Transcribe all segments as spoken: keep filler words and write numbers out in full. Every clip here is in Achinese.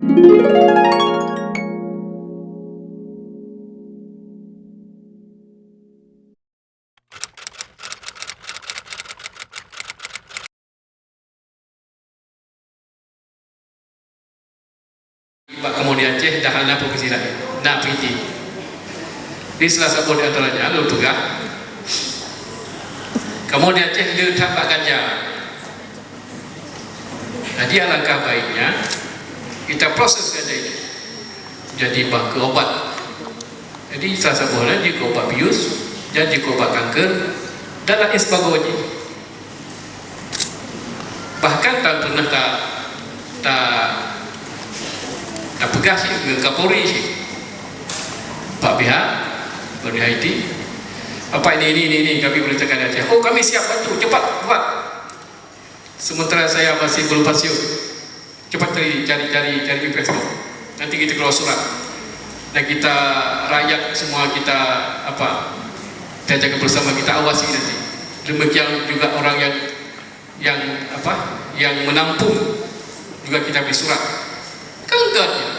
Bak kamoe di Aceh dah hana provinsi laén, na Pidie. Di salah saboh di antaranya lôn peugah, kamoe di Aceh le that bak ganja. Jadi alangkah baiknya kita proses ganja ini jadi bak keu obat. Jadi salah saboh nyan jeuet keu obat bius, dan jeuet keu obat kanker, dan lain sebagainya. Bahkan tan pernah ta, ta, tapeugah cit keu Kapolri cit. Pak pihak, Pak D H I T, "Apa ini, ini, ini, ini kami perintahkan di Aceh." "Oh, kami siap bantu, cepat, cepat." Sementara saya masih belum pensiun. Cepat cari, cari, cari, cari investor. Nanti kita keluar surat. Dan kita, rakyat semua kita, apa, kita jaga bersama, kita awasi nanti. Demikian juga orang yang, yang, apa, yang menampung juga kita beri surat. Kan enggak ya?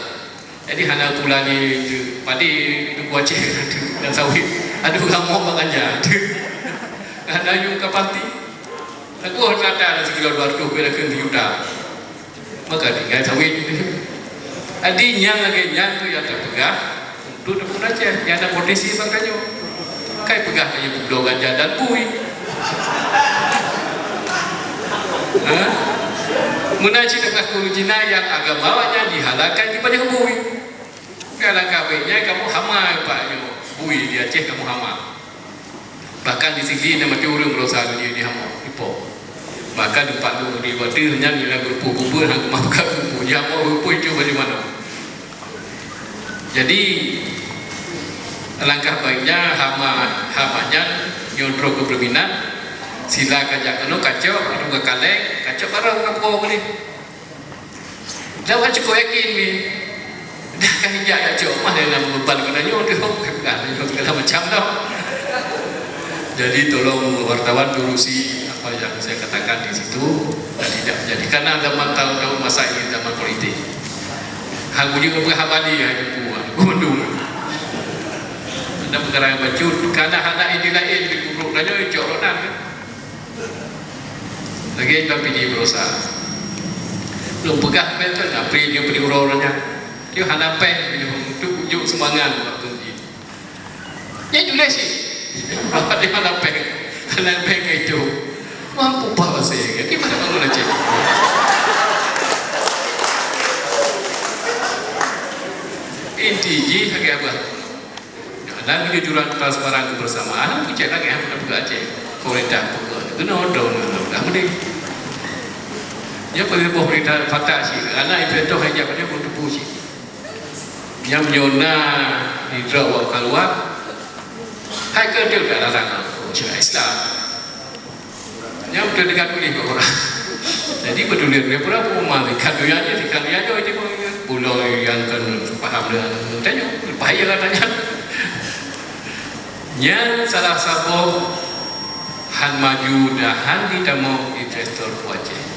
Jadi hana pula ni, padi, duku Aceh dan sawit. Aduh, kamoe bak ganja. Hana yum ka pati. Lagu hana ada sikilo dua ratus, kira-kira juta. Maka tinggai sawit. Jadi nyang lagèe nyan tu nyang tapeugah untuk tapeunaséh, nyang na potensi bak tanyoe. Kai peugah tanyoe peubloe ganja dan bui. Ha? Meunan cit tapeugah keu ureueng Cina nyang agama awaknyan dihalalkan jipajoh bui. Kan alangkah baiknya kamoe hama bak nyoe, bui di Aceh kamoe hama. Bahkan di Sigli na maté ureueng baroesa di, di hama, di po. Bahkan teumpat lôn di watèe nyan di dalam geureupoh bubur, hana keumah buka geureupoh. Di hama geureupoh itu bagaimana? Jadi, alangkah baiknya hama, hama nyan nyoe droe keu peuminat, sila kajak keunoe kacok, atau kakaleng, kacok barô kapuwoe boleh. Dah ka cukup yakin ni. Dah ka hijak dak cok mah dalam beban kena nyoe tu. Kan nyoe segala macam tau. Jadi tolong wartawan turusi apa yang saya katakan di situ dan tidak menjadi, karena zaman tahun-tahun masa ini zaman politik. Hak uji peugah haba ni ya itu kuat. Gundung. Ada perkara yang bacut, karena anak ini lain di buruk dan nyoe cok ronan. Lagèe nyan pih jih berusaha. Lôn peugah bèk tu, tapi dia beri uroe-uroe nyan. Dia hana péng, dia untuk ujuk sumbangan waktu ni. Dia tulis sih. Dia hana péng. Hana péng itu. Mampu pah bahasa. Gimana bangun Aceh? Inti jih lagi abah. Ada kejujuran transparan kebersamaan, keucek lagèe hana peugah Aceh. Pemerintah peugah, kena ada peugah mending. Nyoe peugah pemerintah patah sih, anak itu toh hanya pada untuk puji. Nyam nyona di drop kaluar. Hai ke dia dah datang ke Islam. Nyan beutôi deungon tuléh bak ureueng. Jadi, beutôi lé pura pengumuman, ikan donya nyoe, ikan donya nyoe, ini pun pulo nyang kon paham deungon tanyoe, bahaya lah tanyoe. Nyan salah saboh han maju dan han jitamong investor ku Aceh.